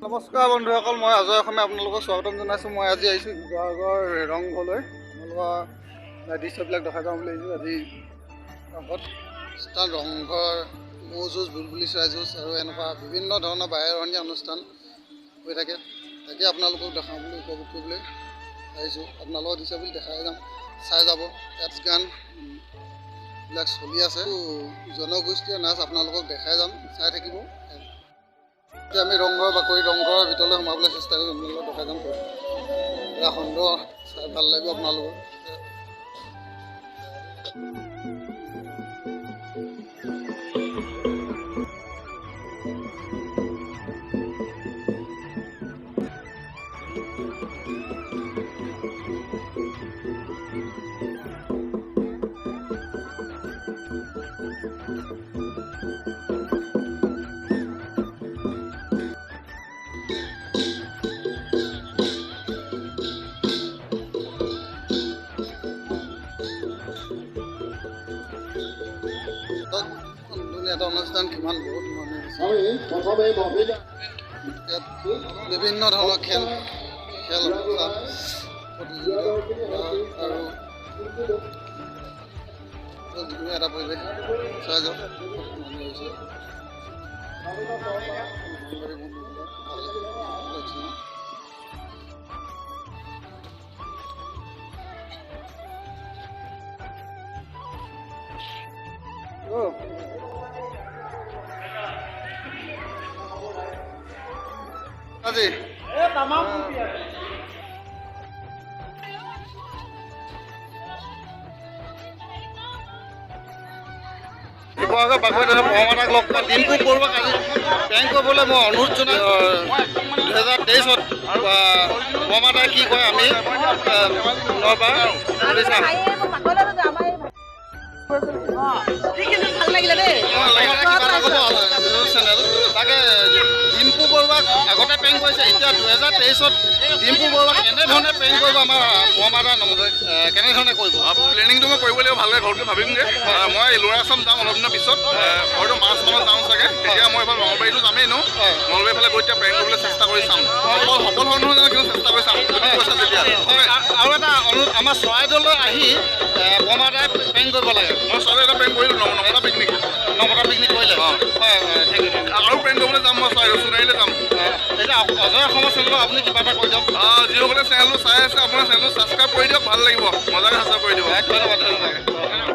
নমস্কাৰ বন্ধুসকল, মই অজয় অসমে আপোনালোকক স্বাগতম জনাইছোঁ। মই আজি আহিছোঁ শিৱসাগৰ ৰংঘৰলৈ। আপোনালোকৰ দৃশ্যবিলাক দেখাই যাওঁ বুলি আহিছোঁ। আজি ৰংঘৰত অনুষ্ঠান, ৰংঘৰ ম'হ যুঁজ, বুলবুলি চৰাই যুঁজ আৰু এনেকুৱা বিভিন্ন ধৰণৰ বাৰেৰহণীয়া অনুষ্ঠান হৈ থাকে। তাকে আপোনালোকক দেখাওঁ বুলি, উপভোগ কৰিবলৈ আহিছোঁ। আপোনালোকৰ দৃশ্য বুলি দেখাই যাম, চাই যাব। ইয়াত গান বিলাক চলি আছে, জনগোষ্ঠীয় নাচ আপোনালোকক দেখাই যাম, চাই থাকিব। এতিয়া আমি ৰংঘৰ বাকৰি, ৰংঘৰৰ ভিতৰলৈ সোমাবলৈ চেষ্টা কৰিম। আপোনালোকক দেখাই যাম। এটা সুন্দৰ, চাই ভাল লাগিব আপোনালোকৰ। ধুনীয়া এটা অনুষ্ঠান, কিমান বহুত মানুহ হৈছে। ইয়াত বিভিন্ন ধৰণৰ খেল খেল প্ৰতিযোগিতা আৰু ধুনীয়া এটা পৰিৱেশ, চাই যাওক। মানুহ হৈছে, ভাল লাগিছে। আজি শিৱসাগৰ বাকৰিত বৰমাতাক লগ পাওঁ, ডিম্পু বৰুৱাক আজি বেংক কৰিবলৈ মই অনুৰোধ জনাই 2023ত বৰমাতাই কি কয় আমি পুনৰবাৰ সুধি চাম। চেনেল তাকে ডিম্পু বৰুৱাক আগতে প্ৰেংক কৰিছে, এতিয়া 2023ত ডিম্পু বৰুৱাক কেনেধৰণে প্ৰেংক কৰিব আমাৰ বৰমাতা কেনেধৰণে কৰিব? প্লেনিংটো মই কৰিব লাগিব, ভালকৈ ঘৰটো ভাবিমগৈ। মই ল'ৰা চাম, যাম অলপ দিনৰ পিছত, হয়তো মাৰ্চ মানত যাম চাগে। তেতিয়া মই এইফালে নলবাৰীতো যামেই ন, নলবাৰীৰ ফালে গৈ তেতিয়া প্ৰেংক কৰিবলৈ চেষ্টা কৰি চাম। সফল সফল হয় নহয় জানো, কিন্তু চেষ্টা কৰি চাম কৈছা যেতিয়া। হয়, আৰু এটা অনুৰোধ, আমাৰ চৰাইদেউলৈ আহি বৰমাদাই প্ৰেংক কৰিব লাগে। মই চৰাইদেউ এটা প্ৰেংক কৰিলোঁ, নমতা পিকনিক। নমতা পিকনিক কৰিলে? অঁ। হয় হয়, thank U. আৰু প্ৰেংক কৰিবলৈ যাম মই চৰাইদেউ, সোণাৰীলৈ যাম। এতিয়া অজয় অসমৰ চেনেলত আপুনি কিবা এটা কৈ দিয়ক। যিসকলে চেনেলটো চাই আছে, আপোনাৰ চেনেলটো ছাবস্ক্ৰাইব কৰি দিয়ক, ভাল লাগিব, মজাকৈ ছাবস্ক্ৰাইব কৰি দিব। ধন্যবাদ, ধন্যবাদ।